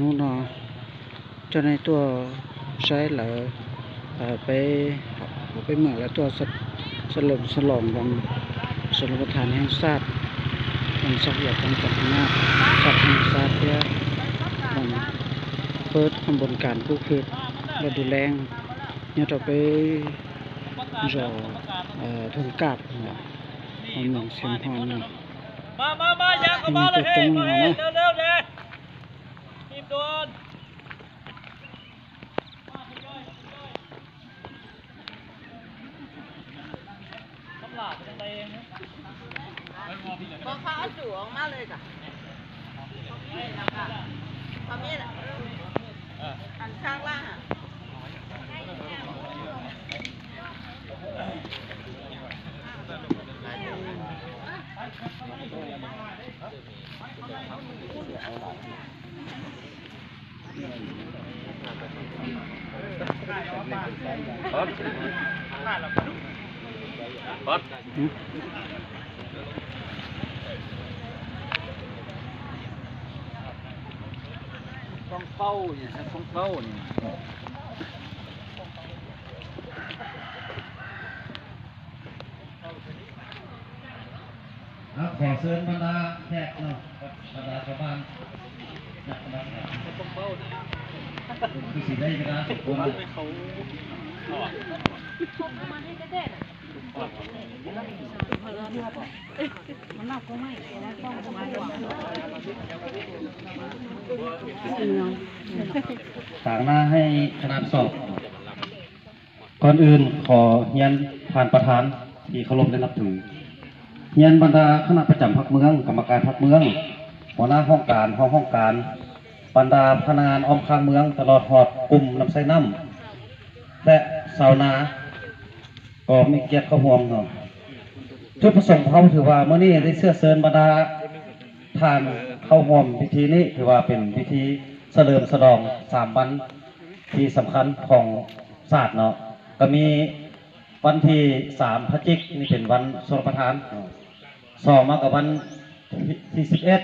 ນູເນາະ ເຈົ້ານາຍຕົວໃຊ້ລາວ ເອີ ໄປ ເອົາໄປເມືອງລາວຕົວສະ ສະເຫຼີມສະຫຼອງວັນຊົນລະປະທານແຫ່ງຊາດ ວັນຊັກຢາປ້ອງກັນພະຍາດສັດແຫ່ງຊາດ ເພື່ອວັນເປີດຂະບວນການປູກພືດລະດູແລ້ງ ຍອດອອກໄປ ຈອ ເອີ ທົ່ງກາບເນາະ ເມືອງຊຽງຮອນເນາະ ມາ ມາ ມາ ຍ່າງເຂົ້າມາເລີຍ ເອີ ເຮັດຕົວຕົງເນາະ ເອີບດ່ວນ ບໍ່ ເຂົາເອົາຕູອອກມາເລີຍກະ ເຂົາມີແລ້ວກະ ເຂົາມີແລ້ວ ອັນຊາກລ່າງ ຕ້ອງເປົ່ານີ້ ຕ້ອງເປົ່ານີ້. ເນາະ ຂໍເຊີນບັນດາແຂກເນາະ ບັນດາຊາວບ້ານ ນັກປະດາສາ ຄືຊິໄດ້ເວລາສົມຄວນ ຕາງໜ້າໃຫ້ຄະນະສອບ. ກ່ອນອື່ນຂໍຮຽນທ່ານປະທານທີ່ເຄົາລົບ ແລະ ນັບຖື, ຮຽນບັນດາຄະນະປະຈຳພັກເມືອງ, ກຳມະການພັກເມືອງ, ຫົວໜ້າຫ້ອງການ, ຮອງຫ້ອງການ, ບັນດາພະນັກງານອ້ອມຂ້າງເມືອງ, ຕະຫຼອດຮອດກຸ່ມນຳໃຊ້ນ້ຳ ແລະ ຊາວນາ ກໍມີກຽດເຂົ້າຮ່ວມເນາະ. ຈຸດປະສົງຂອງເຮົາຖືວ່າມື້ນີ້ໄດ້ເຊື້ອເຊີນບັນດາທ່ານເຂົ້າຮ່ວມພິທີນີ້ ຖືວ່າເປັນພິທີສະເຫຼີມສະຫຼອງສາມວັນທີ່ສຳຄັນຂອງຊາດເນາະ. ກໍມີວັນທີສາມພະຈິກນີ້ເປັນວັນຊົນລະປະທານເນາະ, ສອງມາກໍວັນທີສິບເອັດ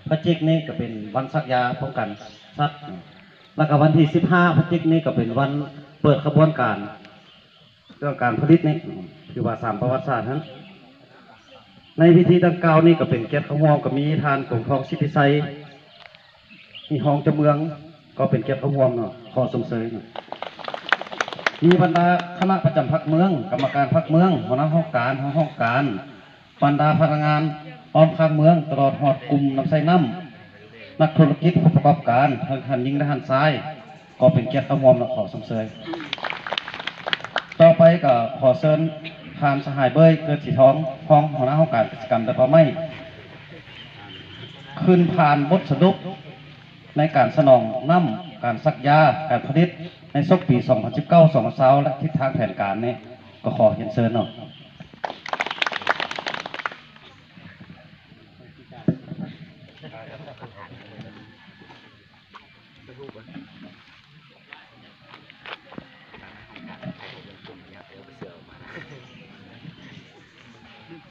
ພະຈິກນີ້ກໍເປັນວັນສັກຢາປ້ອງກັນສັດເນາະ, ແລ້ວກໍວັນທີສິບຫ້າພະຈິກນີ້ກໍເປັນວັນເປີດຂະບວນການ ເລື່ອງການຜະລິດນີ້ ຖືວ່າສາມປະຫວັດສາດຫັ້ນ. ໃນພິທີດັ່ງກ່າວນີ້ກໍເປັນກຽດເຂົ້າຮ່ວມ ກໍມີທ່ານ ກົງທອງ ສິດທິໄຊ ມີຮອງເຈົ້າເມືອງ ກໍເປັນກຽດເຂົ້າຮ່ວມເນາະ ຂໍຊົມເຊີຍເນາະ. ມີບັນດາຄະນະປະຈຳພັກເມືອງ, ກຳມະການພັກເມືອງ, ຫົວໜ້າຫ້ອງການ, ຮອງຫ້ອງການ, ບັນດາພະນັກງານອ້ອມຂ້າງເມືອງ ຕະຫຼອດຮອດກຸ່ມນຳໃຊ້ນ້ຳ, ນັກທຸລະກິດ, ຜູ້ປະກອບການ ທັງທ່ານຍິງ ແລະ ທ່ານຊາຍ ກໍເປັນກຽດເຂົ້າຮ່ວມ ແລະ ຂໍຊົມເຊີຍ. ຕໍ່ໄປກໍຂໍເຊີນທ່ານສະຫາຍ ເບີຍ ເກີດສີທອງ ຮອງຫົວໜ້າຫ້ອງການກະສິກຳ ແລະ ປ່າໄມ້ ຂຶ້ນຜ່ານບົດສະຫຼຸບໃນການສະໜອງນ້ຳ, ການສັກຢາ, ການຜະລິດໃນສົກປີສອງພັນສິບເກົ້າ ສອງພັນຊາວ ແລະ ທິດທາງແຜນການນີ້ ກໍຂໍຮຽນເຊີນເນາະ.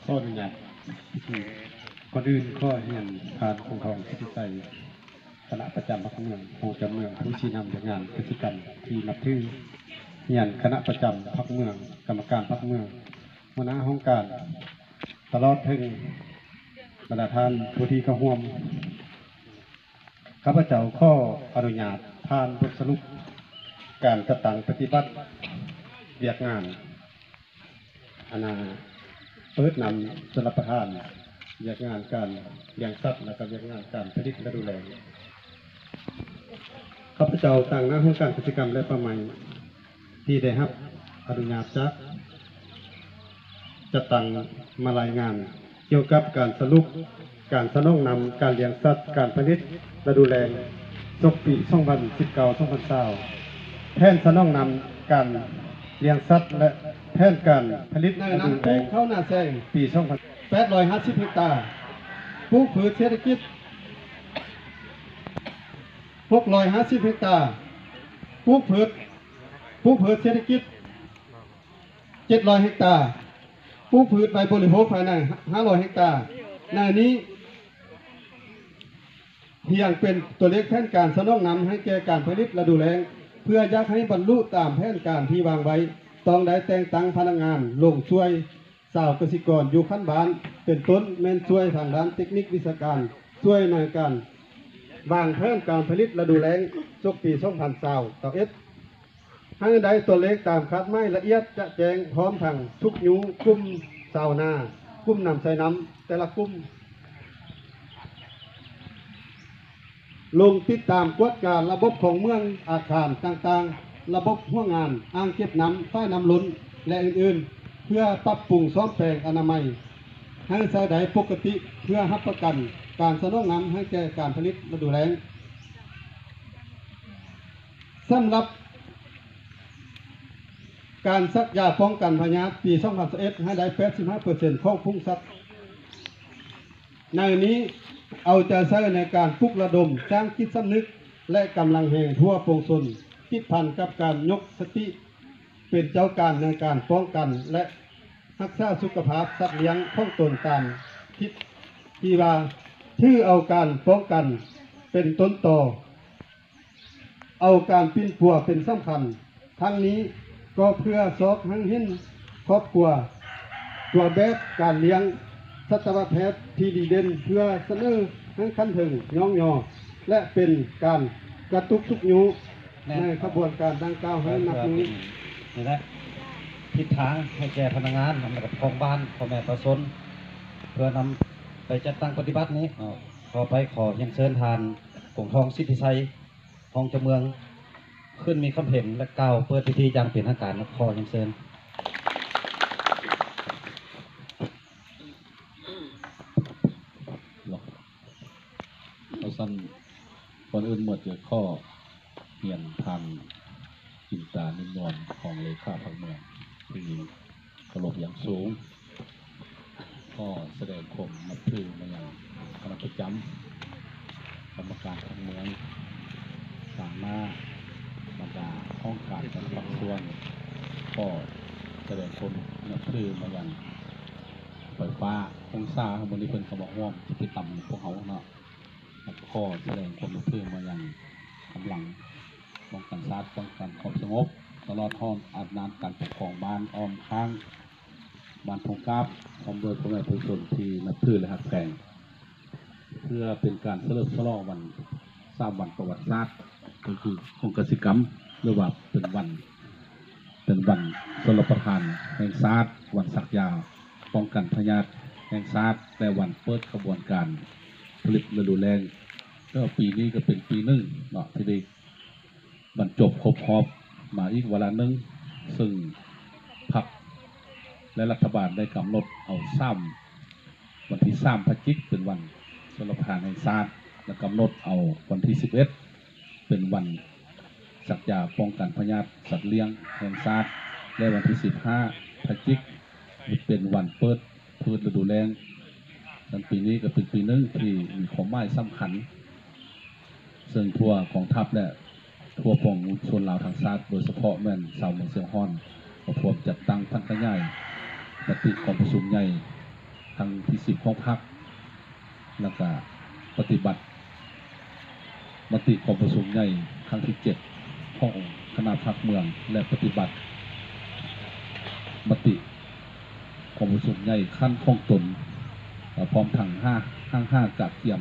ຂໍອະນຸຍາດ ກ່ອນອື່ນຂໍຮຽນທ່ານ ກົງທອງ ສິດທິໄຊ ຄະນະປະຈຳພັກເມືອງ, ຮອງເຈົ້າເມືອງ, ຜູ້ຊີ້ນຳວຽກງານກະສິກຳທີ່ນັບຖື, ຮຽນຄະນະປະຈຳພັກເມືອງ, ກຳມະການພັກເມືອງ, ຫົວໜ້າຫ້ອງການ ຕະຫຼອດເຖິງບັນດາທ່ານຜູ້ທີ່ເຂົ້າຮ່ວມ. ຂ້າພະເຈົ້າຂໍອະນຸຍາດຜ່ານບົດສະຫຼຸບການຈັດຕັ້ງປະຕິບັດວຽກງານ ອັນນ່າ ເປີດນຳຊົນລະປະທານ ວຽກງານການລ້ຽງສັດ ແລະ ກະວຽກງານການຜະລິດລະດູແລ້ງ. ຂ້າພະເຈົ້າຕາງໜ້າຫ້ອງການກະສິກຳ ແລະ ປ່າໄມ້ ທີ່ໄດ້ຮັບອະນຸຍາດຈາກ ຈັດຕັ້ງມາລາຍງານກ່ຽວກັບການສະຫຼຸບການສະໜອງນ້ຳການລ້ຽງສັດການຜະລິດລະດູແລ້ງ ສົກປີສອງພັນສິບເກົ້າ ສອງພັນຊາວ ແຜນສະໜອງນ້ຳການລ້ຽງສັດ ແລະ ແຜນການຜະລິດລະດູແລ້ງ ເຂົ້ານາແຊງ ປີສອງພັນ ແປດຮ້ອຍຫ້າສິບເຮັກຕາ, ປູກພືດເສດຖະກິດ ຫົກຮ້ອຍຫ້າສິບເຮັກຕາ, ປູກພືດ ປູກພືດເສດຖະກິດ ເຈັດຮ້ອຍເຮັກຕາ, ປູກພືດໄວ້ບໍລິໂພກພາຍໃນ ຫ້າຮ້ອຍເຮັກຕາ. ໃນນີ້ ພຽງເປັນຕົວເລກແຜນການສະໜອງນຳໃຫ້ແກ່ການຜະລິດລະດູແລ້ງ. ເພື່ອຢາກໃຫ້ບັນລຸຕາມແຜນການທີ່ວາງໄວ້, ຕ້ອງໄດ້ແຕ່ງຕັ້ງພະນັກງານລົງຊ່ວຍຊາວກະສິກອນຢູ່ຂັ້ນບ້ານ, ເປັນຕົ້ນແມ່ນຊ່ວຍທາງດ້ານເຕັກນິກວິຊາການ, ຊ່ວຍໃນການວາງແຜນການຜະລິດລະດູແລ້ງ ສົກປີສອງພັນຊາວ ຊາວເອັດ ໃຫ້ໄດ້ຕົວເລກຕາມຄາດໝາຍລະອຽດຈະແຈ້ງ, ພ້ອມທັງຊຸກຍູ້ກຸ່ມຊາວນາ, ກຸ່ມນຳໃຊ້ນ້ຳແຕ່ລະກຸ່ມ, ລົງຕິດຕາມກວດກາລະບົບຂອງເມືອງ, ອາຄານຕ່າງໆ, ລະບົບຫົວງານ, ອ່າງເກັບນ້ຳ, ຝາຍນ້ຳລົ້ນ ແລະ ອື່ນໆ ເພື່ອປັບປຸງສ້ອມແປງອະນາໄມໃຫ້ໃຊ້ໄດ້ປົກກະຕິ ເພື່ອຮັບປະກັນການສະໜອງນ້ຳໃຫ້ແກ່ການຜະລິດລະດູແລ້ງ. ສຳລັບການສັກຢາປ້ອງກັນພະຍາດປີສອງພັນຊາວເອັດ ໃຫ້ໄດ້ແປດສິບຫ້າເປີເຊັນຂອງຝູງສັດ. ໃນນີ້ເອົາໃຈໃສ່ໃນການປຸກລະດົມສ້າງຈິດສຳນຶກ ແລະ ກຳລັງແຮງທົ່ວປວງຊົນ ຕິດພັນກັບການຍົກສະຕິເປັນເຈົ້າການໃນການປ້ອງກັນ ແລະ ຮັກສາສຸຂະພາບສັດລ້ຽງຂອງຕົນຕາມທິດທີ່ວ່າ ຖືເອົາການປ້ອງກັນເປັນຕົ້ນຕໍ. ເອົາການປິ່ນປົວເປັນສຳຄັນ, ທັງນີ້ກໍເພື່ອຊອກໃຫ້ເຫັນຄອບຄົວ ຕົວແບບການລ້ຽງສັດຕະວະແພດທີ່ດີເດັ່ນ ເພື່ອສະເໜີໃຫ້ຂັ້ນເທິງຍ້ອງຍໍ ແລະ ເປັນການກະຕຸກຊຸກຍູ້ໃນຂະບວນການດັ່ງກ່າວໃຫ້ນັບມື້. ນີ້ແຫຼະ ທິດທາງໃຫ້ແກ່ພະນັກງານ ນຳລັດຖະບານ ຂອງບ້ານ ພໍ່ແມ່ປະຊາຊົນ ເພື່ອນຳໄປຈັດຕັ້ງປະຕິບັດນີ້. ຂໍໄປ ຂໍຮຽນເຊີນທ່ານ ກົງທອງ ສິດທິໄຊ ຮອງເຈົ້າເມືອງ ຂຶ້ນມີຄຳເຫັນ ແລະ ກ່າວເປີດພິທີຢ່າງເປັນທາງການ. ຂໍຮຽນເຊີນ. ເອົາຊັ້ນ ກ່ອນອື່ນໝົດ ຈະຂໍຮຽນທ່ານ ຈິນຕາ ນິມນວນ ຮອງເລຂາພັກເມືອງ ທີ່ເຄົາລົບຢ່າງສູງ. ຂໍສະແດງຄວາມນັບຖືມາຍັງຄະນະປະຈຳ, ກຳມະການພັກເມືອງ, ຕາງໜ້າ, ບັນດາຫ້ອງການຂອງພາກສ່ວນ. ຂໍສະແດງຄວາມນັບຖືມາຍັງໄຟຟ້າຫົງສາ ມື້ນີ້ເພິ່ນກໍມາຮ່ວມກິດຈະກຳນຳພວກເຮົາເນາະ. ຂໍສະແດງຄວາມນັບຖືມາຍັງກຳລັງປ້ອງກັນຊາດ, ປ້ອງກັນຄວາມສະຫງົບ, ຕະຫຼອດຮອດອຳນາດການປົກຄອງບ້ານອ້ອມຂ້າງ, ບ້ານທົ່ງກາບ ພ້ອມດ້ວຍພໍ່ແມ່ປະຊາຊົນທີ່ນັບຖື ແລະ ຮັກແພງ, ເພື່ອເປັນການສະເຫຼີມສະຫຼອງວັນ ສາມວັນປະຫວັດສາດ ກໍຄືຂອງກະສິກຳ ຫຼືວ່າເປັນວັນ ເປັນວັນຊົນລະປະທານແຫ່ງຊາດ, ວັນສັກຢາປ້ອງກັນພະຍາດແຫ່ງຊາດ ແລະ ວັນເປີດຂະບວນການຜະລິດລະດູແລ້ງ. ແຕ່ວ່າປີນີ້ກໍເປັນປີໜຶ່ງເນາະ ທີ່ໄດ້ບັນຈົບຄົບຮອບມາອີກວາລະໜຶ່ງ, ເຊິ່ງພັກ ແລະ ລັດຖະບານໄດ້ກຳນົດເອົາສາມ ວັນທີສາມພະຈິກ ເປັນວັນຊົນລະປະທານແຫ່ງຊາດ ແລະ ກຳນົດເອົາວັນທີສິບເອັດ ເປັນວັນສັກຢາປ້ອງກັນພະຍາດສັດລ້ຽງແຫ່ງຊາດ ແລະ ວັນທີສິບຫ້າພະຈິກ ເປັນວັນເປີດພືດລະດູແລ້ງ. ສະນັ້ນ ປີນີ້ກໍເປັນປີໜຶ່ງທີ່ມີຄວາມໝາຍສຳຄັນ, ເຊິ່ງທົ່ວກອງທັບ ແລະ ທົ່ວປວງຊົນລາວທັງຊາດ, ໂດຍສະເພາະແມ່ນຊາວເມືອງຊຽງຮ່ອນ ກໍພວມຈັດຕັ້ງຜັນຂະຫຍາຍມະຕິກອງປະຊຸມໃຫຍ່ຄັ້ງທີສິບຂອງພັກ, ແລ້ວກະປະຕິບັດມະຕິກອງປະຊຸມໃຫຍ່ຄັ້ງທີເຈັດຂອງອົງຄະນະພັກເມືອງ ແລະ ປະຕິບັດມະຕິກອງປະຊຸມໃຫຍ່ຂັ້ນຂອງຕົນ, ພ້ອມທັງຫາ ຫ້າງຫາກະກຽມ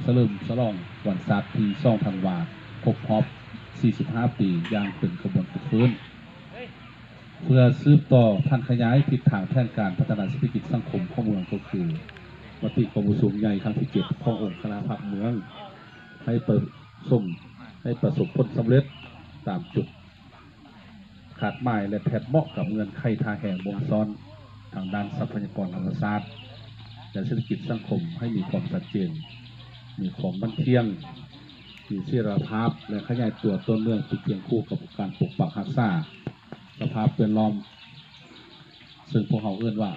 ສະເຫຼີມສະຫຼອງວັນຊາດທີສອງທັນວາ ຄົບຮອບສີ່ສິບຫ້າປີ ຢ່າງເປັນຂະບວນຟືດຟື້ນ. ເພື່ອສືບຕໍ່ຜັນຂະຫຍາຍທິດທາງແຜນການພັດທະນາເສດຖະກິດສັງຄົມຂອງເມືອງ ກໍຄືມະຕິກອງປະຊຸມໃຫຍ່ຄັ້ງທີເຈັດຂອງອົງຄະນະພັກເມືອງ ໃຫ້ປະສົມ ໃຫ້ປະສົບຜົນສຳເລັດຕາມຈຸດຄາດໝາຍ ແລະ ແທດເໝາະກັບເງື່ອນໄຂທ່າແຮງບົ່ງຊ້ອນທາງດ້ານຊັບພະຍາກອນທຳມະຊາດ ແລະ ເສດຖະກິດສັງຄົມ ໃຫ້ມີຄວາມຊັດເຈນ, ມີຄວາມໝັ້ນທ່ຽງ, ມີເສດຖະລະພາບ ແລະ ຂະຫຍາຍຕົວຕໍ່ເນື່ອງ ທີ່ຄຽງຄູ່ກັບການປົກປັກຮັກສາສະພາບແວດລ້ອມ ເຊິ່ງພວກເຮົາເອີ້ນວ່າ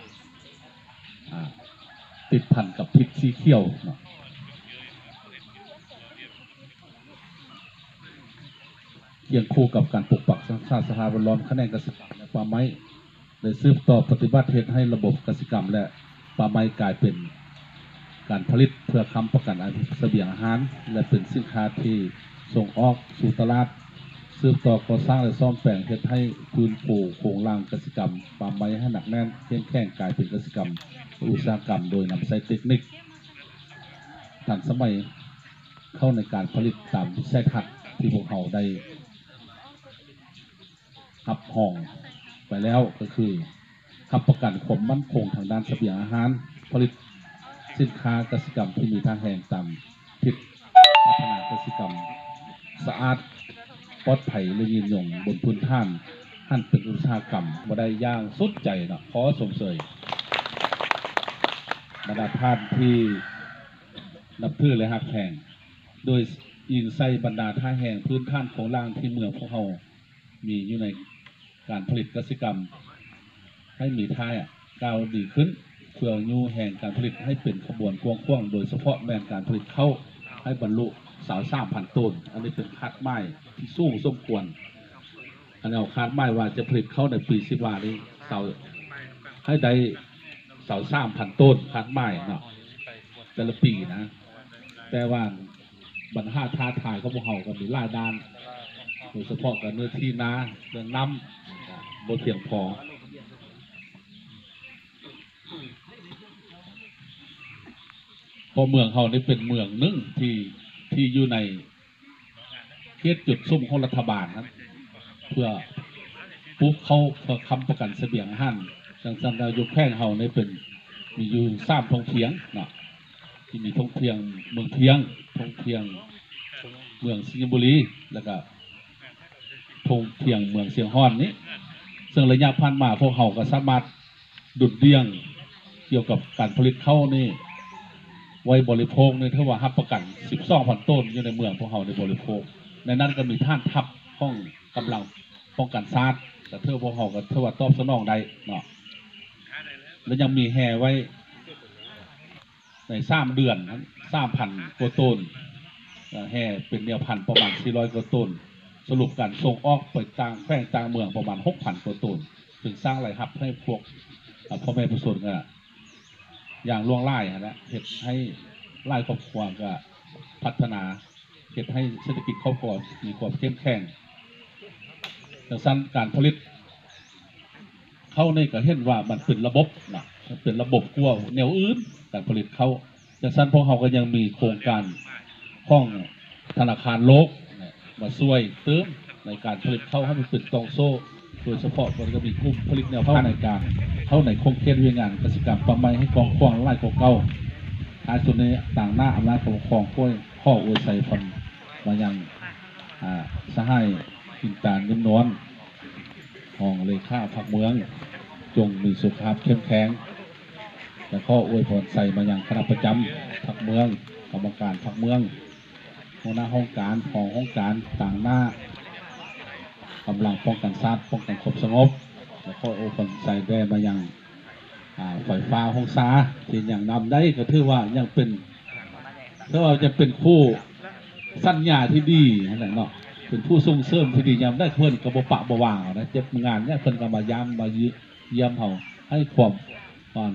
ອາ ຕິດພັນກັບທິດສີຂຽວເນາະ. ຄຽງຄູ່ກັບການປົກປັກຮັກສາສະພາບແວດລ້ອມ, ຂະແໜງກະສິກຳ ແລະ ປ່າໄມ້ ໄດ້ສືບຕໍ່ປະຕິບັດເຮັດໃຫ້ລະບົບກະສິກຳ ແລະ ປ່າໄມ້ກາຍເປັນ ການຜະລິດເພື່ອຄ້ຳປະກັນສະບຽງອາຫານ ແລະ ເປັນສິນຄ້າທີ່ສົ່ງອອກສູ່ຕະຫຼາດ, ສືບຕໍ່ກໍ່ສ້າງ ແລະ ສ້ອມແປງເຮັດໃຫ້ຟື້ນຟູໂຄງລ່າງກະສິກຳປ່າໄມ້ໃຫ້ໜັກແໜ້ນເຂັ້ມແຂງ ກາຍເປັນກະສິກຳອຸດສາຫະກຳ ໂດຍນຳໃຊ້ເຕັກນິກທັນສະໄໝເຂົ້າໃນການຜະລິດຕາມວິໄສທັດທີ່ພວກເຮົາໄດ້ ຮັບຮອງໄປແລ້ວ ກໍຄືຮັບປະກັນຄວາມໝັ້ນຄົງທາງດ້ານສະບຽງອາຫານ, ຜະລິດສິນຄ້າກະສິກຳທີ່ມີທ່າແຮງຕາມທິດພັດທະນາກະສິກຳສະອາດ, ປອດໄພ ແລະ ຍືນຍົງບົນພື້ນຖານຫັນເປັນອຸດສາຫະກຳມາໄດ້ຢ່າງສຸດໃຈເນາະ. ຂໍຊົມເຊີຍບັນດາທ່ານທີ່ນັບຖື ແລະ ຮັກແພງ, ໂດຍອີງໃສ່ບັນດາທ່າແຮງພື້ນຖານໂຄງລ່າງທີ່ເມືອງພວກເຮົາ ມີຢູ່ໃນການຜະລິດກະສິກຳໃຫ້ມີທ່າກ້າວດີຂຶ້ນ ເພື່ອຍູ້ແຮງການຜະລິດໃຫ້ເປັນຂະບວນກວ້າງຂວາງ, ໂດຍສະເພາະແມ່ນການຜະລິດເຂົ້າໃຫ້ບັນລຸຊາວສາມພັນໂຕນ. ອັນນີ້ເປັນຄາດໝາຍທີ່ສູງສົມຄວນ. ອັນເຮົາຄາດໝາຍວ່າຈະຜະລິດເຂົ້າໃນປີສິບຫ້ານີ້ ຊາວ ໃຫ້ໄດ້ຊາວສາມພັນໂຕນ ຄາດໝາຍເນາະ ແຕ່ລະປີນະ. ແຕ່ວ່າ ບັນຫາທ້າທາຍຂອງພວກເຮົາກໍມີຫຼາຍດ້ານ, ໂດຍສະເພາະກໍເນື້ອທີ່ນາ, ເລື່ອງນ້ຳບໍ່ພຽງພໍ. ເພາະເມືອງເຮົານີ້ເປັນເມືອງໜຶ່ງທີ່ ທີ່ຢູ່ໃນເຂດຈຸດສຸມຂອງລັດຖະບານນັ້ນ ເພື່ອປູກເຂົ້າ ເພື່ອຄ້ຳປະກັນສະບຽງອາຫານ. ຈັ່ງຊັ້ນແລ້ວ ຢູ່ແຂວງເຮົານີ້ເປັນ ມີຢູ່ສາມທົ່ງພຽງເນາະ. ທີ່ມີທົ່ງພຽງເມືອງພຽງ, ທົ່ງພຽງເມືອງໄຊຍະບູລີ ແລ້ວກະທົ່ງພຽງເມືອງຊຽງຮ່ອນນີ້. ເຊິ່ງໄລຍະຜ່ານມາພວກເຮົາກໍສາມາດດຸ່ນດ່ຽງກ່ຽວກັບການຜະລິດເຂົ້ານີ້ໄວ້ບໍລິໂພກນີ້ ຖືວ່າຮັບປະກັນສິບສອງພັນໂຕນຢູ່ໃນເມືອງພວກເຮົາໄດ້ບໍລິໂພກ. ໃນນັ້ນກໍມີຖານທັບຂອງກຳລັງປ້ອງກັນຊາດ ກໍຖືວ່າພວກເຮົາກໍຖືວ່າຕອບສະໜອງໄດ້ເນາະ ແລະ ຍັງມີແຮ່ໄວ້ ໃນສາມເດືອນນັ້ນ ສາມພັນກວ່າໂຕນ, ແຮ່ເປັນແນວພັນປະມານສີ່ຮ້ອຍກວ່າໂຕນ, ສະຫຼຸບການສົ່ງອອກໄປຕ່າງແຂວງຕ່າງເມືອງປະມານຫົກພັນກວ່າໂຕນ, ເຊິ່ງສ້າງລາຍຮັບໃຫ້ພວກ ອາ ພໍ່ແມ່ປະຊາຊົນ ອາ ຢ່າງຫຼວງຫຼາຍຫັ້ນແຫຼະ, ເຮັດໃຫ້ຫຼາຍຄອບຄົວກໍພັດທະນາ, ເຮັດໃຫ້ເສດຖະກິດຄອບຄົວມີຄວາມເຂັ້ມແຂງ. ຈັ່ງຊັ້ນ ການຜະລິດ ເຂົ້ານີ້ກໍເຫັນວ່າມັນເປັນລະບົບນະ, ເປັນລະບົບກວ່າແນວອື່ນ ການຜະລິດເຂົ້າ. ຈັ່ງຊັ້ນ ພວກເຮົາກໍຍັງມີໂຄງການຂອງທະນາຄານໂລກນະ ມາຊ່ວຍເຕີມໃນການຜະລິດເຂົ້າໃຫ້ມັນເປັນຕ່ອງໂສ້, ໂດຍສະເພາະມັນກໍມີກຸ່ມຜະລິດແນວເຂົ້າໃນການເຂົ້າໃນຂົງເຂດວຽກງານກະສິກຳປ່າໄມ້ໃຫ້ກວ້າງຂວາງຫຼາຍກວ່າເກົ່າ. ທ້າຍສຸດນີ້ ຕາງໜ້າອຳນາດການປົກຄອງ ຂໍອວຍໄຊພອນມາຍັງ ອາ ສະຫາຍ ອິນຕາ ເງິນນວນ ຮອງເລຂາພັກເມືອງ ຈົ່ງມີສຸຂະພາບເຂັ້ມແຂງ ແລະ ຂໍອວຍພອນໄຊມາຍັງຄະນະປະຈຳພັກເມືອງ, ກຳມະການພັກເມືອງ, ຫົວໜ້າຫ້ອງການ, ຮອງຫ້ອງການ, ຕາງໜ້າກຳລັງປ້ອງກັນຊາດ, ປ້ອງກັນຄວາມສະຫງົບ ແລະ ຂໍອວຍພອນໄຊແດ່ມາຍັງ ອາ ໄຟຟ້າຫົງສາ ທີ່ຍັງນຳໄດ້ ກໍຖືວ່າຍັງເປັນ ຖືວ່າຈະເປັນຄູ່ສັນຍາທີ່ດີຫັ້ນແຫຼະເນາະ, ເປັນຜູ້ສົ່ງເສີມທີ່ດີ. ຍາມໃດເພິ່ນກໍບໍ່ປະບໍ່ວາງເອົານະ, ຈັດງານເນຍເພິ່ນກໍມາຢ້ຳມາຢ້ຽມເຮົາ, ໃຫ້ຄວາມ ອາ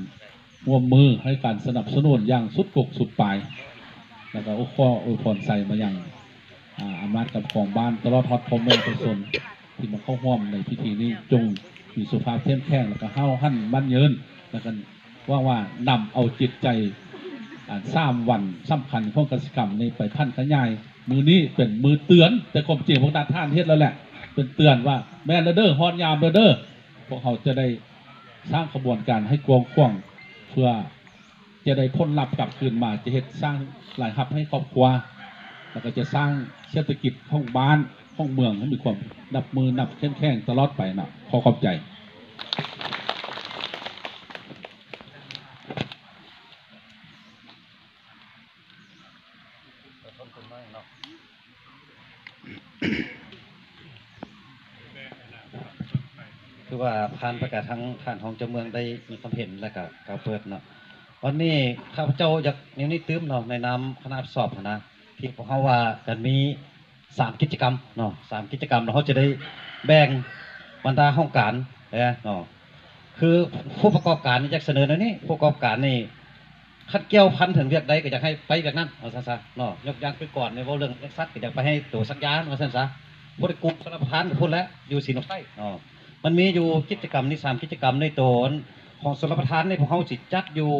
ຮ່ວມມື, ໃຫ້ການສະໜັບສະໜູນຢ່າງສຸດກົກສຸດປາຍ. ແລ້ວກໍຂໍອວຍພອນໄຊມາຍັງ ອາ ອຳນາດການປົກຄອງບ້ານ ຕະຫຼອດຮອດພໍ່ແມ່ປະຊາຊົນທີ່ມາເຂົ້າຮ່ວມໃນພິທີນີ້ ຈົ່ງມີສຸຂະພາບເຂັ້ມແຂງ ແລ້ວກໍຫ້າວຫັນໝັ້ນຍືນ ແລ້ວກໍຫວັງວ່ານຳເອົາຈິດໃຈ ອາ ສາມວັນສຳຄັນຂອງກະສິກຳນີ້ໄປຜັນຂະຫຍາຍ. ມື້ນີ້ເປັນມື້ເຕືອນ, ແຕ່ຄວາມຈິງພວກທ່ານເຮັດແລ້ວແຫຼະ, ເປັນເຕືອນວ່າແມ່ນແລ້ວເດີ, ຮອດຍາມແລ້ວເດີ. ພວກເຮົາຈະໄດ້ສ້າງຂະບວນການໃຫ້ກວ້າງຂວາງ ເພື່ອ ຈະໄດ້ຜົນລັບກັບຄືນມາ, ຈະເຮັດສ້າງລາຍຮັບໃຫ້ຄອບຄົວ ແລ້ວກໍຈະສ້າງເສດຖະກິດຂອງບ້ານຂອງເມືອງໃຫ້ມີຄວາມນັບມື້ນັບເຂັ້ມແຂງຕະຫຼອດໄປນະ. ຂໍຂອບໃຈ. ຄືວ່າຜ່ານໄປກະທາງທ່ານຮອງເຈົ້າເມືອງໄດ້ມີຄວາມເຫັນ ແລ້ວກະກ່າວເປີດເນາະ. ວັນນີ້ຂ້າພະເຈົ້າຢາກແນວນີ້ຕື່ມເນາະ ໃນນາມຄະນະຮັບຜິດຊອບຫັ້ນນະ ທີ່ພວກເຮົາວ່າກັນມີສາມກິດຈະກຳເນາະ, ສາມກິດຈະກຳ ແລ້ວເຮົາຈະໄດ້ແບ່ງບັນດາຫ້ອງການເນາະ. ຄືຜູ້ປະກອບການນີ້ຢາກສະເໜີແນວນີ້, ຜູ້ປະກອບການນີ້ ຄັນກ່ຽວພັນເຖິງວຽກໃດກໍຢາກໃຫ້ໄປວຽກນັ້ນ ວ່າຊັ້ນຊະເນາະ. ຍົກຢ່າງຄືກ່ອນນີ້ເວົ້າເລື່ອງລ້ຽງສັດ ກໍຢາກໄປໃຫ້ໂຕສັກຢາ ວ່າຊັ້ນຊະ. ຜູ້ໃດກຸມຊົລປະທານກໍພຸ້ນແຫຼະ ຢູ່ສີນໂນໄຊເນາະ. ມັນມີຢູ່ກິດຈະກຳນີ້ສາມກິດຈະກຳໃນໂຕຂອງຊົລປະທານນີ້ ພວກເຮົາຊິຈັດຢູ່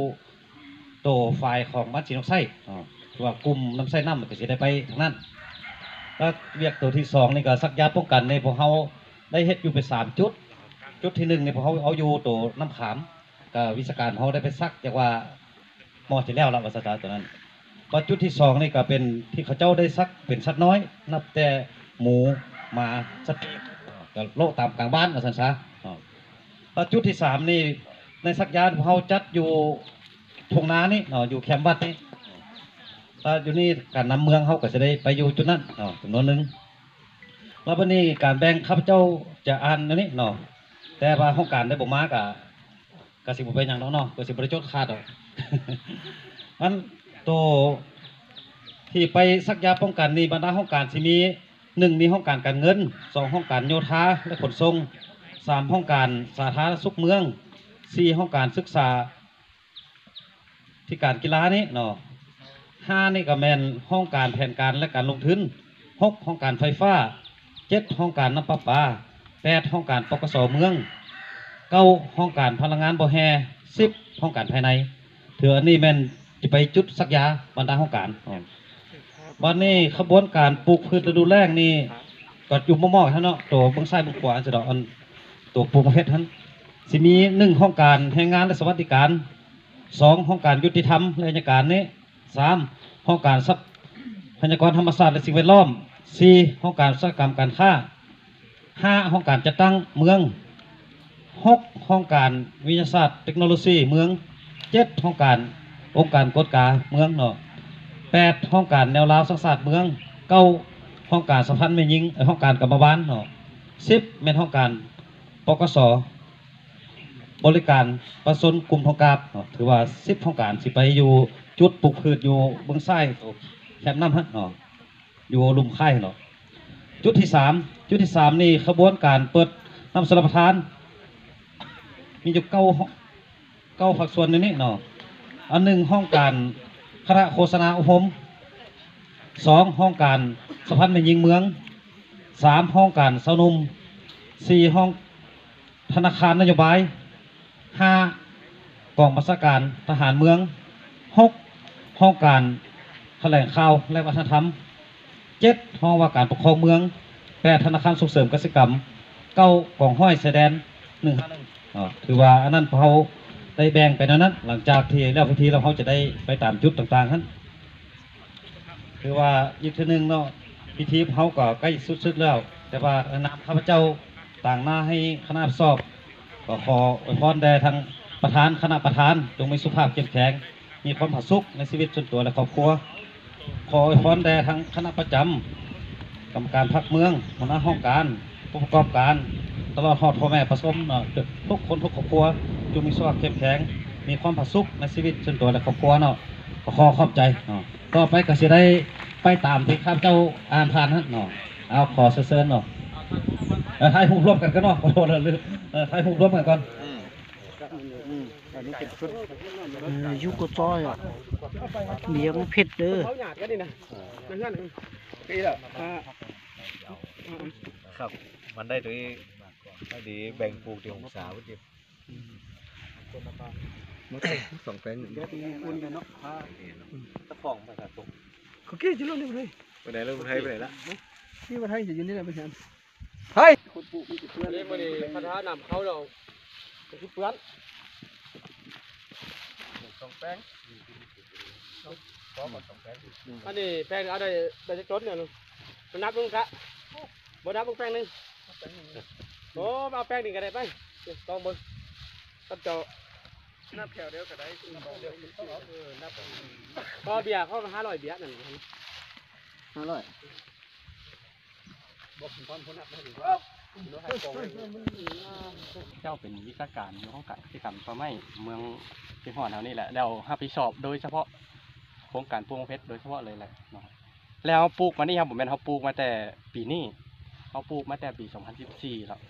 ໂຕຝ່າຍຂອງບ້ານສີນໂນໄຊເນາະ ຄືວ່າກຸ່ມນ້ຳໃຊ້ນ້ຳກໍຊິໄດ້ໄປທາງນັ້ນ. ແລ້ວວຽກໂຕທີສອງນີ້ກໍສັກຢາປ້ອງກັນນີ້ ພວກເຮົາໄດ້ເຮັດຢູ່ໄປສາມຈຸດ. ຈຸດທີໜຶ່ງນີ້ ພວກເຮົາເອົາຢູ່ໂຕນ້ຳຂາມ ກໍວິຊາການເຮົາໄດ້ໄປສັກ ຈັກວ່າໝໍຊິແລ້ວລະ ວ່າຊັ້ນຊະ ໂຕນັ້ນ. ວ່າຈຸດທີສອງນີ້ກໍເປັນທີ່ເຂົາເຈົ້າໄດ້ສັກເປັນສັດນ້ອຍ ນັບແຕ່ໝູ ໝາ ສັດປີກ ກໍໂລະຕາມກາງບ້ານ ວ່າຊັ້ນຊະ. ແລ້ວຈຸດທີສາມນີ້ ໃນສັກຢາພວກເຮົາຈັດຢູ່ທົ່ງນານີ້ເນາະ ຢູ່ແຄມວັດນີ້. ແລ້ວຢູ່ນີ້ການນຳເມືອງເຮົາກໍຈະໄດ້ໄປຢູ່ຈຸດນັ້ນເນາະ ຈຳນວນໜຶ່ງ. ແລ້ວບັດນີ້ການແບ່ງ ຂ້າພະເຈົ້າຈະອ່ານອັນນີ້ເນາະ ແຕ່ວ່າຫ້ອງການໄດ້ບໍ່ມາກະ ກະຊິບໍ່ເປັນຫຍັງດອກເນາະ ກະຊິບໍ່ໄດ້ຈົດຂາດດອກ. ອັນໂຕທີ່ໄປສັກຢາປ້ອງກັນນີ້ ບັນດາຫ້ອງການຊິມີ ໜຶ່ງ ມີຫ້ອງການການເງິນ, ສອງ ຫ້ອງການໂຍທາ ແລະ ຂົນສົ່ງ, ສາມ ຫ້ອງການສາທາລະນະສຸກເມືອງ, ສີ່ ຫ້ອງການສຶກສາ ທີ່ການກິລານີ້ເນາະ, ຫ້າ ນີ້ກໍແມ່ນຫ້ອງການແຜນການ ແລະ ການລົງທຶນ, ຫົກ ຫ້ອງການໄຟຟ້າ, ເຈັດ ຫ້ອງການນ້ຳປະປາ, ແປດ ຫ້ອງການ ປກສ ເມືອງ, ເກົ້າ ຫ້ອງການພະລັງງານບໍ່ແຮ່, ສິບ ຫ້ອງການພາຍໃນ. ຖືວ່າອັນນີ້ແມ່ນຈະໄປຈຸດສັກຢາບັນດາຫ້ອງການ. ບັດນີ້ຂະບວນການປູກພືດລະດູແລ້ງນີ້ກໍຢູ່ໝໍ້ໆຫັ້ນເນາະ ໂຕເບື້ອງຊ້າຍເບື້ອງຂວາ ອັນຊິດອກ ອັນໂຕປູກເຮັດຫັ້ນ ຊິມີ ໜຶ່ງ ຫ້ອງການແຮງງານ ແລະ ສະຫວັດດີການ, ສອງ ຫ້ອງການຍຸຕິທຳ ແລະ ໄອຍະການນີ້, ສາມ ຫ້ອງການຊັບພະຍາກອນທຳມະຊາດ ແລະ ສິ່ງແວດລ້ອມ, ສີ່ ຫ້ອງການອຸດສາຫະກຳການຄ້າ, ຫ້າ ຫ້ອງການຈັດຕັ້ງເມືອງ, ຫົກ ຫ້ອງການວິທະຍາສາດເຕັກໂນໂລຊີເມືອງ, ເຈັດ ຫ້ອງການອົງການກວດກາເມືອງເນາະ, ແປດ ຫ້ອງການແນວລາວສ້າງຊາດເມືອງ, ເກົ້າ ຫ້ອງການສະຫະພັນແມ່ຍິງ ເອີ ຫ້ອງການກຳມະບານເນາະ, ສິບ ແມ່ນຫ້ອງການ ປກສ ບໍລິການປະຊາຊົນກຸ່ມທ້ອງກາບເນາະ. ຖືວ່າ ສິບ ຫ້ອງການຊິໄປຢູ່ຈຸດປູກພືດຢູ່ເບື້ອງຊ້າຍແຄມນ້ຳຫັ້ນເນາະ ຢູ່ລຸ່ມຄ້າຍເນາະ. ຈຸດທີສາມ ຈຸດທີສາມນີ້ ຂະບວນການເປີດນ້ຳຊົລປະທານ ມີຢູ່ເກົ້າ ເກົ້າພາກສ່ວນໃນນີ້ເນາະ. ອັນໜຶ່ງ ຫ້ອງການຄະນະໂຄສະນາອົບຮົມ, ສອງ ຫ້ອງການສະຫະພັນແມ່ຍິງເມືອງ, ສາມ ຫ້ອງການຊາວໜຸ່ມ, ສີ່ ຫ້ອງ ທະນາຄານນະໂຍບາຍ, ຫ້າ ກອງບັນຊາການທະຫານເມືອງ, ຫົກ ຫ້ອງການຖະແຫຼງຂ່າວ ແລະ ວັດທະນະທຳ, ເຈັດ ຫ້ອງວ່າການປົກຄອງເມືອງ, ແປດ ທະນາຄານສົ່ງເສີມກະສິກຳ, ເກົ້າ ກອງຮ້ອຍຊາຍແດນ ໜຶ່ງຫ້າໜຶ່ງ. ຖືວ່າອັນນັ້ນພວກເຮົາໄດ້ແບ່ງໄປແນວນັ້ນ, ຫຼັງຈາກທີ່ແລ້ວພິທີແລ້ວ ເຮົາຈະໄດ້ໄປຕາມຈຸດຕ່າງໆຫັ້ນ. ຄືວ່າອີກເທື່ອໜຶ່ງເນາະ ພິທີເຮົາກໍໃກ້ສຸດໆແລ້ວ, ແຕ່ວ່າໃນນາມຂ້າພະເຈົ້າຕາງໜ້າໃຫ້ຄະນະຮັບຜິດຊອບ ກໍຂໍອວຍພອນແດ່ທາງປະທານຄະນະປະທານ ຈົ່ງມີສຸຂະພາບເຂັ້ມແຂງ, ມີຄວາມຜາສຸກໃນຊີວິດສ່ວນຕົວ ແລະ ຄອບຄົວ. ຂໍອວຍພອນແດ່ທາງຄະນະປະຈຳ, ກຳມະການພັກເມືອງ, ຫົວໜ້າຫ້ອງການ, ຜູ້ປະກອບການ, ຕະຫຼອດຮອດພໍ່ແມ່ປະຊາຊົນເນາະ ທຸກຄົນທຸກຄອບຄົວ ຈົ່ງມີສຸຂະພາບເຂັ້ມແຂງ, ມີຄວາມຜາສຸກໃນຊີວິດສ່ວນຕົວ ແລະ ຄອບຄົວເນາະ. ກໍຂໍຂອບໃຈເນາະ. ຕໍ່ໄປກໍຊິໄດ້ໄປຕາມທີ່ຂ້າພະເຈົ້າອ່ານຜ່ານຫັ້ນເນາະ. ເອົາ ຂໍເຊີນເນາະ. ເອີ ຖ່າຍຮູບລວມກັນກັນເນາະ. ຂໍໂທດນະ ລືມ. ເອີ ຖ່າຍຮູບລວມກັນກ່ອນ. ເອີ ຢູ່ກໍຈ້ອຍອະ ເບຍມັນເຜັດເດີ. ຄັບ ມັນໄດ້ໂດຍ ໄດ້ດີ ແບ່ງປູກທີ່ອົງສາ ມັນຊິ ມາສອງແປງ ແບບນີ້ຄຸ້ນກັນເນາະ. ຕະຂອງໄປກະຕົກ ເຂົາເກຊິລົດນີ້ໄປ ໄປໄດ໋ລະ? ໄປໄດ໋ ໄປໄດ໋ລະ? ທີ່ວ່າໄທຈະຢູ່ນີ້ລະ ໄປແທນ ໄທ ຄົນປູກມີແຕ່ເພື່ອນ. ນີ້ມື້ນີ້ຄັນຖ້ານຳເຂົ້າແລ້ວ ກໍຄືເປື້ອນ ສອງແປງ ພໍບໍ່ ສອງແປງ. ອັນນີ້ແປງເອົາໄດ້ ໄດ້ຈັກຕົ້ນນີ້? ມານັບເບິ່ງກະ ບໍ່ນັບເບິ່ງແປງໜຶ່ງ. ໂອ້ ເອົາແປງນີ້ກໍໄດ້ໄປ ລອງເບິ່ງກັບເຈົ້າ. ນັບແຖວດຽວກໍໄດ້ ນັບແຖວດຽວ ເອີ ນັບ ກໍເບຍເຂົາຫ້າຮ້ອຍເບຍນັ້ນ ຫ້າຮ້ອຍ ບໍ່ເປັນຄວາມຜູ້ນັບໃຫ້ດີ. ເຈົ້າເປັນວິຊາການຢູ່ຫ້ອງການກະສິກຳປ່າໄມ້ເມືອງເຊຮອນເຮົານີ້ແຫຼະ ແລ້ວຮັບຜິດຊອບໂດຍສະເພາະໂຄງການປູກໝາກເຜັດໂດຍສະເພາະເລີຍແຫຼະເນາະ. ແລ້ວເຮົາປູກມານີ້ ເຮົາບໍ່ແມ່ນເຮົາປູກມາແຕ່ປີນີ້ ເຮົາປູກມາແຕ່ປີສອງພັນສິບສີ່ແລ້ວ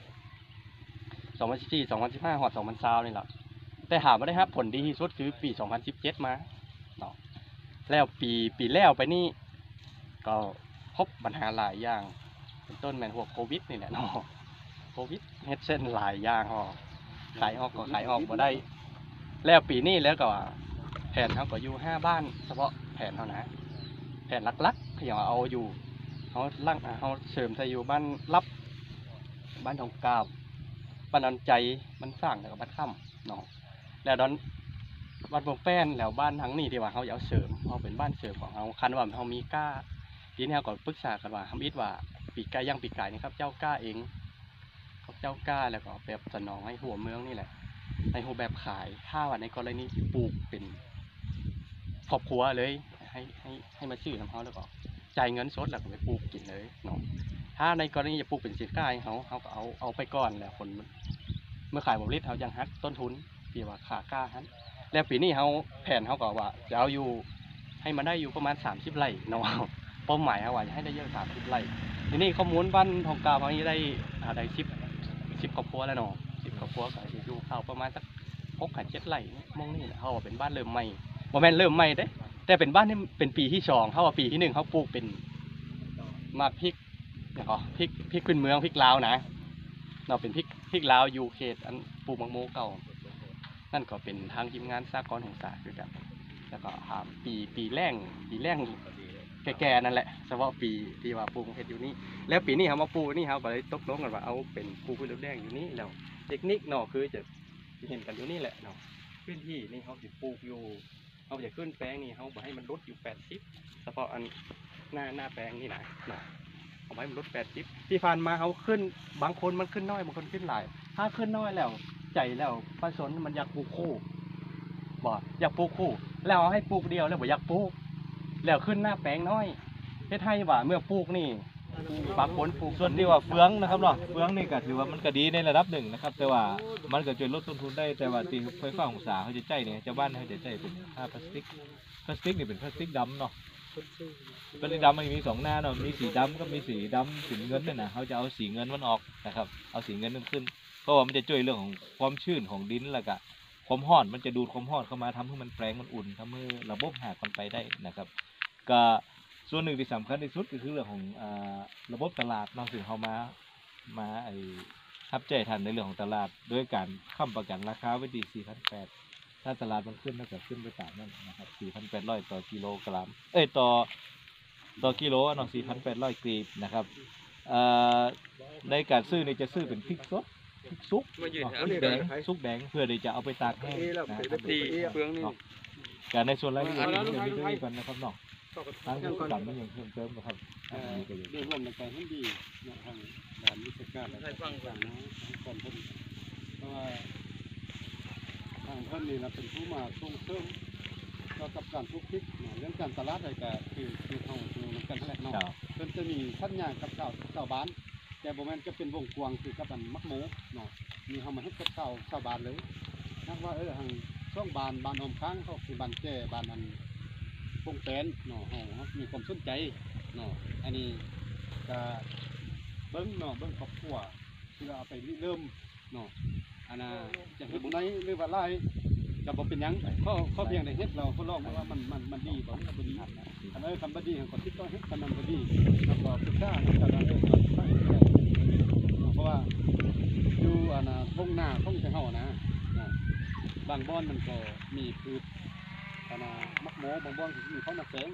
ສອງພັນສິບສີ່ ສອງພັນສິບຫ້າ ຮອດສອງພັນຊາວນີ້ລະ. ແຕ່ຖາມວ່າໄດ້ຮັບຜົນດີທີ່ສຸດຄືປີສອງພັນສິບເຈັດມາ ເນາະ. ແລ້ວປີ ປີແລ້ວໄປນີ້ ກໍພົບບັນຫາຫຼາຍຢ່າງ ເປັນຕົ້ນແມ່ນພວກໂຄວິດນີ້ແຫຼະເນາະ. ໂຄວິດເຮັດເຊັ່ນຫຼາຍຢ່າງ ເຮົາຂາຍອອກກໍຂາຍອອກບໍ່ໄດ້. ແລ້ວປີນີ້ແລ້ວກໍວ່າ ແຜນເຮົາກໍຢູ່ຫ້າບ້ານ ສະເພາະແຜນເຮົານະ ແຜນຫຼັກໆ ທີ່ເຮົາເອົາຢູ່ ເຮົາຫຼັງ ເຮົາເສີມໃສ່ຢູ່ບ້ານລັບ ບ້ານທອງກາບ ບ້ານດອນໃຈ ບ້ານສ້າງ ແລ້ວກໍບ້ານຄ້ຳເນາະ. ແລ້ວດອນ ບ້ານໂປ່ງແປ້ນ ແລ້ວບ້ານທາງນີ້ທີ່ວ່າເຮົາຈະເອົາເສີມ ເຮົາເປັນບ້ານເສີມຂອງເຮົາ ຄັນວ່າເຮົາມີກ້າ ທີນີ້ເຮົາກໍປຶກສາກັນວ່າ ທຳອິດວ່າປີກາຍ ຢ່າງປີກາຍນີ້ ຂ້າພະເຈົ້າກ້າເອງ ຂ້າພະເຈົ້າກ້າ ແລ້ວກໍແບບສະໜອງໃຫ້ຫົວເມືອງນີ້ແຫຼະ ໃນຮູບແບບຂາຍ. ຖ້າວ່າໃນກໍລະນີປູກເປັນຄອບຄົວເລີຍ ໃຫ້ ໃຫ້ ໃຫ້ມາຊື້ນຳເຮົາ ແລ້ວກໍຈ່າຍເງິນສົດ ແລ້ວກໍໄປປູກກິນເລີຍເນາະ. ຖ້າໃນກໍລະນີຈະປູກເປັນສິນຄ້າໃຫ້ເຮົາ ເຮົາກໍເອົາ ເອົາໄປກ່ອນ ແລ້ວຜົນເມື່ອຂາຍຜົນຜະລິດ ເຮົາຈັ່ງຫັກຕົ້ນທຶນ ທີ່ວ່າຄ່າກ້າຫັ້ນ. ແລ້ວປີນີ້ເຮົາ ແຜນເຮົາກໍວ່າຈະເອົາຢູ່ ໃຫ້ມັນໄດ້ຢູ່ປະມານສາມສິບໄຮ່ເນາະ ເປົ້າໝາຍເຮົາວ່າຈະໃຫ້ໄດ້ຢູ່ສາມສິບໄຮ່. ທີນີ້ຄວາມມູນບ້ານທອງກາບເຮົານີ້ໄດ້ ອ່າ ໄດ້ສິບ ສິບຄອບຄົວແລ້ວເນາະ ສິບຄອບຄົວ ກໍຊິຢູ່ເຂົ້າປະມານສັກຫົກຫາເຈັດໄຮ່ ໝ່ອງນີ້ແຫຼະ. ເຮົາວ່າເປັນບ້ານເລີ່ມໃໝ່ ບໍ່ແມ່ນເລີ່ມໃໝ່ເດ້ ແຕ່ເປັນບ້ານທີ່ເປັນປີທີສອງ ເຮົາວ່າປີທີໜຶ່ງເຮົາປູກເປັນໝາກພິກ ຫຍັງກໍ ພິກ ພິກພື້ນເມືອງ ພິກລາວນະ ເນາະ ເປັນພິກ ພິກລາວຢູ່ເຂດອັນປູກໝາກໂມເກົ່າ. ນັ້ນກໍເປັນທາງທີມງານສາກອນຫົງສາຄືກັນ. ແລ້ວກໍຫາປີ ປີແລ້ງ ປີແລ້ງແກ່ໆນັ້ນແຫຼະ ສະເພາະປີທີ່ວ່າປູກເຫັດຢູ່ນີ້. ແລ້ວປີນີ້ເຮົາມາປູກນີ້ ເຮົາກໍເລີຍຕົກລົງກັນວ່າເອົາເປັນປູກພືດແລ້ງຢູ່ນີ້. ແລ້ວເຕັກນິກເນາະ ຄືຈະເຫັນກັນຢູ່ນີ້ແຫຼະເນາະ ພື້ນທີ່ນີ້ເຮົາຊິປູກຢູ່ ເຮົາຈະຂຶ້ນແປງນີ້ ເຮົາບໍ່ໃຫ້ມັນຫຼຸດຢູ່ແປດສິບ ສະເພາະອັນໜ້າ ໜ້າແປງນີ້ນະ ເນາະ ເຮົາບໍ່ໃຫ້ມັນຫຼຸດແປດສິບ. ທີ່ຜ່ານມາເຮົາຂຶ້ນ ບາງຄົນມັນຂຶ້ນນ້ອຍ ບາງຄົນຂຶ້ນຫຼາຍ. ຖ້າຂຶ້ນນ້ອຍແລ້ວ ໃຈແລ້ວປະຊາຊົນມັນຢາກປູກຄູ່ ບໍ່ ຢາກປູກຄູ່ ແລ້ວເຮົາໃຫ້ປູກດຽວ ແລ້ວບໍ່ຢາກປູກ ແລ້ວຂຶ້ນໜ້າແປງນ້ອຍ ເຮັດໃຫ້ວ່າເມື່ອປູກນີ້ ບາງຄົນປູກ ສ່ວນທີ່ວ່າເຟືອງນະຄັບເນາະ ເຟືອງນີ້ກໍຖືວ່າມັນກໍດີໃນລະດັບໜຶ່ງນະຄັບ ແຕ່ວ່າມັນກໍຊ່ວຍລົດຕົ້ນທຶນໄດ້. ແຕ່ວ່າທີ່ໄຟຟ້າຫົງສາເຮົາຈະໃຊ້ນີ້ ຊາວບ້ານເຮົາຈະໃຊ້ເປັນຜ້າພລາສຕິກ ພລາສຕິກນີ້ເປັນພລາສຕິກດຳເນາະ ພລາສຕິກດຳມັນມີສອງໜ້າເນາະ ມີສີດຳກັບມີສີດຳເປັນເງິນນັ້ນນະ ເຮົາຈະເອົາສີເງິນມັນອອກນະຄັບ ເອົາສີເງິນມັນຂຶ້ນ ເພາະວ່າມັນຈະຊ່ວຍເລື່ອງຂອງຄວາມຊື້ນຂອງດິນ ແລ້ວກະຄວາມຮ້ອນ ມັນຈະດູດຄວາມຮ້ອນເຂົ້າມາ ທຳໃຫ້ມັນແປງມັນອຸ່ນ ທຳໃຫ້ລະບົບຮາກມັນໄປໄດ້ນະຄັບ. ກະສ່ວນໜຶ່ງທີ່ສຳຄັນທີ່ສຸດກໍຄືເລື່ອງຂອງ ອາ ລະບົບຕະຫຼາດເນາະ ຊຶ່ງເຮົາມາ ມາ ໄອ້ ຮັບໃຊ້ທ່ານໃນເລື່ອງຂອງຕະຫຼາດ ໂດຍການຄ້ຳປະກັນລາຄາໄວ້ທີ່ສີ່ພັນແປດ ຖ້າຕະຫຼາດມັນຂຶ້ນ ມັນກໍຂຶ້ນໄປຕາມນັ້ນນະຄັບ ສີ່ພັນແປດຮ້ອຍຕໍ່ກິໂລກຣາມ ເອີຍ ຕໍ່ ຕໍ່ກິໂລເນາະ ສີ່ພັນແປດຮ້ອຍກີບນະຄັບ. ເອີ ໃນການຊື້ນີ້ຈະຊື້ເປັນພິກສົດ ພິກສຸກເນາະ ພິກແດງ ສຸກແດງ ເພື່ອທີ່ຈະເອົາໄປຕາກແຫ້ງນະຄັບ ທີ່ເຟືອງນີ້ເນາະ. ການໃນສ່ວນລາຍລະອຽດນີ້ ເຮົາຈະມີຕົວນີ້ກ່ອນນະຄັບເນາະ ທາງກິດຈະກຳມີຫຍັງເພີ່ມເຕີມບໍ່ຄັບ? ເອີ ໂດຍລວມແລ້ວກໍເຫັນດີເນາະ ທາງດ້ານວິຊາການ ໃຫ້ຟັງເພິ່ນ ໃຫ້ຄວາມເຫັນ ເພາະວ່າທາງເພິ່ນນີ້ລະເປັນຜູ້ມາສົ່ງເສີມກ່ຽວກັບການປູກພິກເນາະ ເລື່ອງການຕະຫຼາດໃດກໍຄື ຄືເຮົາຮູ້ນຳກັນຫັ້ນແຫຼະເນາະ. ເພິ່ນຈະມີສັນຍາກັບຊາວ ຊາວບ້ານ ແຕ່ບໍ່ແມ່ນຈະເປັນວົງກວ້າງຄືກັບອັນໝາກໂມເນາະ ນີ້ເຮົາມາເຮັດກັບຊາວ ຊາວບ້ານເລີຍ. ຫາກວ່າ ເອີ ທາງຊ່ວງບ້ານ ບ້ານອ້ອມຂ້າງເຮົາ ຄືບ້ານແຈ ບ້ານອັນປົງແປນເນາະ ເຮົາ ເຮົາມີຄວາມສົນໃຈເນາະ. ອັນນີ້ກະເບິ່ງເນາະ ເບິ່ງຄອບຄົວ ເພື່ອເອົາໄປລິເລີ່ມເນາະ ອັນນ່າ ຈະເຮັດໜ້ອຍ ຫຼືວ່າຫຼາຍ ກໍບໍ່ເປັນຫຍັງ ຂໍ ຂໍພຽງໄດ້ເຮັດ ແລ້ວກໍລອງເບິ່ງວ່າມັນ ມັນ ມັນດີບໍ່ ມັນບໍ່ດີ. ຄັນ ເອີ ຄັນບໍ່ດີ ເຮົາກໍຕິດຕໍ່ເຮັດ ຄັນມັນບໍ່ດີ ເຮົາກໍປຶກສານຳກັນວ່າ ເອີ ເຮົາຊິເຮັດແບບໃດເນາະ. ເພາະວ່າຢູ່ ອັນນ່າ ທົ່ງນາ ທົ່ງໄທເຮົານະ ນະ ບາງບ່ອນມັນກໍມີພືດ ອັນນ່າ ໝາກໂມ ບາງບ່ອນກໍຊິມີເຂົ້ານາແຊງ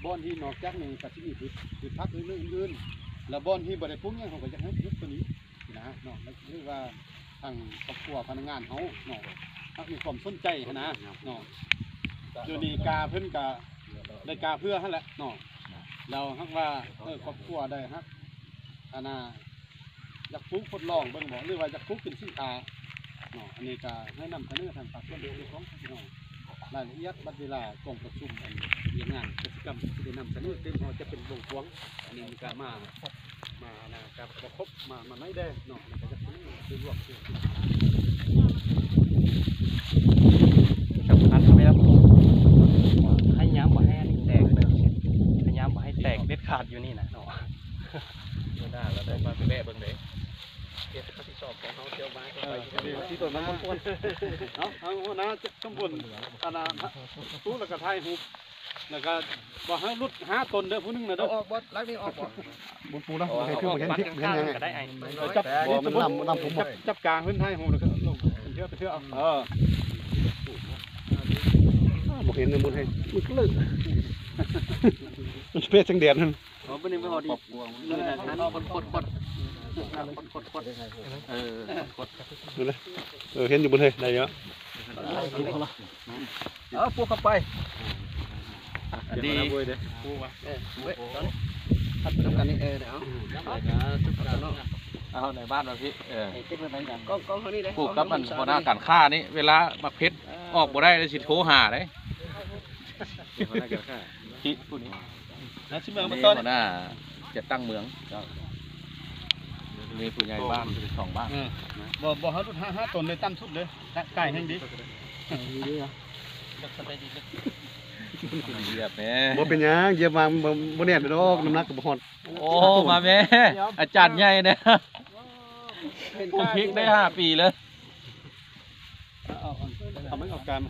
ບ່ອນທີ່ນອກຈາກນີ້ກໍຊິມີພືດ ພືດຜັກອື່ນໆ ແລ້ວບ່ອນທີ່ບໍ່ໄດ້ປູກຫຍັງ ເຮົາກໍຢາກໃຫ້ເຮັດໂຕນີ້ ນະເນາະ ຫຼືວ່າທາງຄອບຄົວພະນັກງານເຮົາເນາະ ຫາກມີຄວາມສົນໃຈຫັ້ນນະເນາະ. ດຽວນີ້ກາເພິ່ນກະໄດ້ກາເພື່ອຫັ້ນແຫຼະເນາະ ແລ້ວຫາກວ່າ ເອີ ຄອບຄົວໃດຫາກ ອັນນ່າ ຢາກປູກທົດລອງເບິ່ງບໍ່ ຫຼືວ່າຢາກປູກເປັນສິນຄ້າເນາະ ອັນນີ້ກະໃຫ້ນຳສະເໜີທາງພາກສ່ວນທີ່ກ່ຽວຂ້ອງເນາະ. ລາຍລະອຽດບັດເວລາກອງປະຊຸມ ອັນວຽກງານກະສິກຳ ຊິໄດ້ນຳສະເໜີຕື່ມ ເຮົາຈະເປັນວົງກວ້າງ ອັນນີ້ມັນກະມາ ມາ ອັນນ່າ ກະບໍ່ຄົບ ມາ ມາໜ້ອຍແດ່ເນາະ ແລ້ວກະຢາກສະເໜີຄືລວກຄື ສຳຄັນແມ່ນ ພະຍາຍາມບໍ່ໃຫ້ອັນນີ້ແຕກ ພະຍາຍາມບໍ່ໃຫ້ແຕກເດັດຂາດຢູ່ນີ້ນະເນາະ. ມື້ໜ້າລະໄດ້ມາແວະເບິ່ງເດ້. ເຮັດຮັບຜິດຊອບຂອງເຮົາ ທ່ຽວມາທ່ຽວໄປ ເອີ ທີ່ຕົນມາ ເອົາ ເອົາ ຫົວໜ້າຕຳບົນ ອັນນ່າ ຕູ້ ແລ້ວກໍຖ່າຍຮູບ ແລ້ວກໍບອກໃຫ້ຫຼຸດຫ້າຕົນເດີ ຜູ້ໜຶ່ງນະເດີ ເອົາອອກບໍ່? ຫຼັກນີ້ອອກບໍ່? ບໍ່ປູລະ ບໍ່ໃຫ້ຄືບໍ່ເຫັນພິກບໍ່ເຫັນຫຍັງ ຈັບ ບໍ່ ມັນນຳ ນຳຜົມບໍ່ ຈັບ ຈັບກາງຂຶ້ນ ຖ່າຍຮູບ ແລ້ວກໍລົງເທື່ອໄປເທື່ອ ເອີ ບໍ່ເຫັນນະ ມັນໃຫ້ ມັນກໍເລີກ ມັນເປັນແສງແດດນັ້ນ. ອໍ ບໍ່ໄດ້ມາຮອດອີກ ເອີ ນັ້ນຄົດໆ ຄົດໆ ຄົດໆ ເອີ ຄົດໆ ເອີ ເຫັນຢູ່ບໍ່ເຮີ້ຍ ໄດ້ຢູ່ ເອີ ປູກເຂົ້າໄປ ດີ ເອີ ເອີ ເອີ ເອົາ ເອົາ ໃນບ້ານວ່າພີ້ ເອີ ເກັບໄວ້ໄປກັນ ກ້ອງ ກ້ອງເຮົານີ້ເດ້ ປູກກັບອັນຫົວໜ້າການຄ້ານີ້ ເວລາໝາກເຜັດອອກບໍ່ໄດ້ ຊິໂທຫາເດ້ ຫົວໜ້າການຄ້າ ພີ້ຜູ້ນີ້ ນາຊິເມືອງ ອັນນີ້ຫົວໜ້າຈັດຕັ້ງເມືອງ ເຈົ້າ ມີຜູ້ໃຫຍ່ບ້ານສອງບ້ານ ເອີ ບໍ່ ບໍ່ໃຫ້ຫຼຸດຫ້າ ຫ້າຕົນເລີຍ ຕ່ຳສຸດເລີຍ ກາຍແຮງດີ ຢຽບແດ່ ບໍ່ເປັນຫຍັງ ຢຽບມາ ບໍ່ ບໍ່ແໜ້ນດອກ ນ້ຳໜັກກໍບໍ່ຮອດ ໂອ້ ມາແມ່ ອາຈານໃຫຍ່ແດ່ ປູກພິກໄດ້ຫ້າປີແລ້ວ. ເອົາ ເອົາ ເອົາມັນອອກການ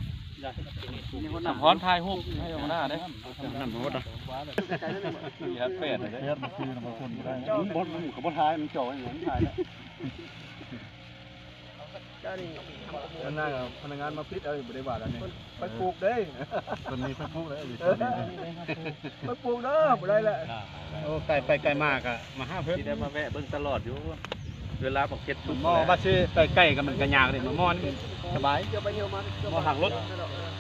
ສຳພອນຖ່າຍຮູບໃຫ້ຫົວໜ້າເດ້ ນັ້ນຫົວໜ້າ ຢ່າແປດເດ້ ເຮັດຄືນຳຄົນບໍ່ໄດ້ ມັນບໍ່ ມັນກໍບໍ່ຖ່າຍ ມັນຈ່ອຍ ມັນຖ່າຍແລ້ວ ເຈົ້ານີ້ ພະນັກງານ ພະນັກງານມາປິດເອົາ ບໍ່ໄດ້ວ່າແລ້ວນີ້ ໄປປູກເດ້ ເພິ່ນນີ້ໄປປູກເດ້ ໄປປູກເດີ ບໍ່ໄດ້ແລ້ວ ໂອ້ ໄກໄປໄກມາກໍມາຫາເພິ່ນ ຊິໄດ້ມາແວະເບິ່ງຕະຫຼອດຢູ່. ເວລາບັກເຜັດສຸກ ໝໍວ່າຊິໄປໄກກໍມັນກໍຍາກເດ້ ໝໍນີ້ສະບາຍ ໝໍຫາກລົດ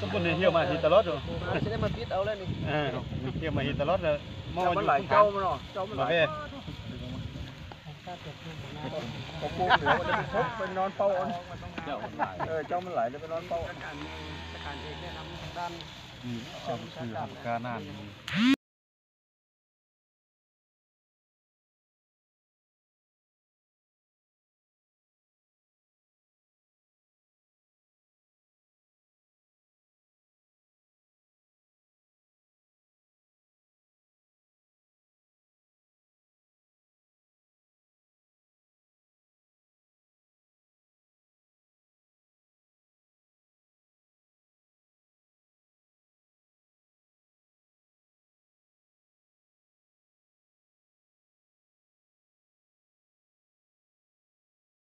ສົມມຸດນີ້ທ່ຽວມາທີ່ຕະຫຼອດຢູ່ ຊິໄດ້ມາຕິດເອົາແລ້ວນີ້ ເອີ ທ່ຽວມາທີ່ຕະຫຼອດແລ້ວ ໝໍຢູ່ ເຈົ້າມັນຫຼາຍ ເຈົ້າມັນເນາະ ເຈົ້າມັນຫຼາຍ ເຂົາປູກເຫຼືອມັນຈະໄປພົບໄປນອນເຝົ້າ ເຈົ້າມັນຫຼາຍ ເອີ ເຈົ້າມັນຫຼາຍ ໄດ້ໄປນອນເຝົ້າ ອືມ ເຈົ້າຄືຮັບການນັ້ນ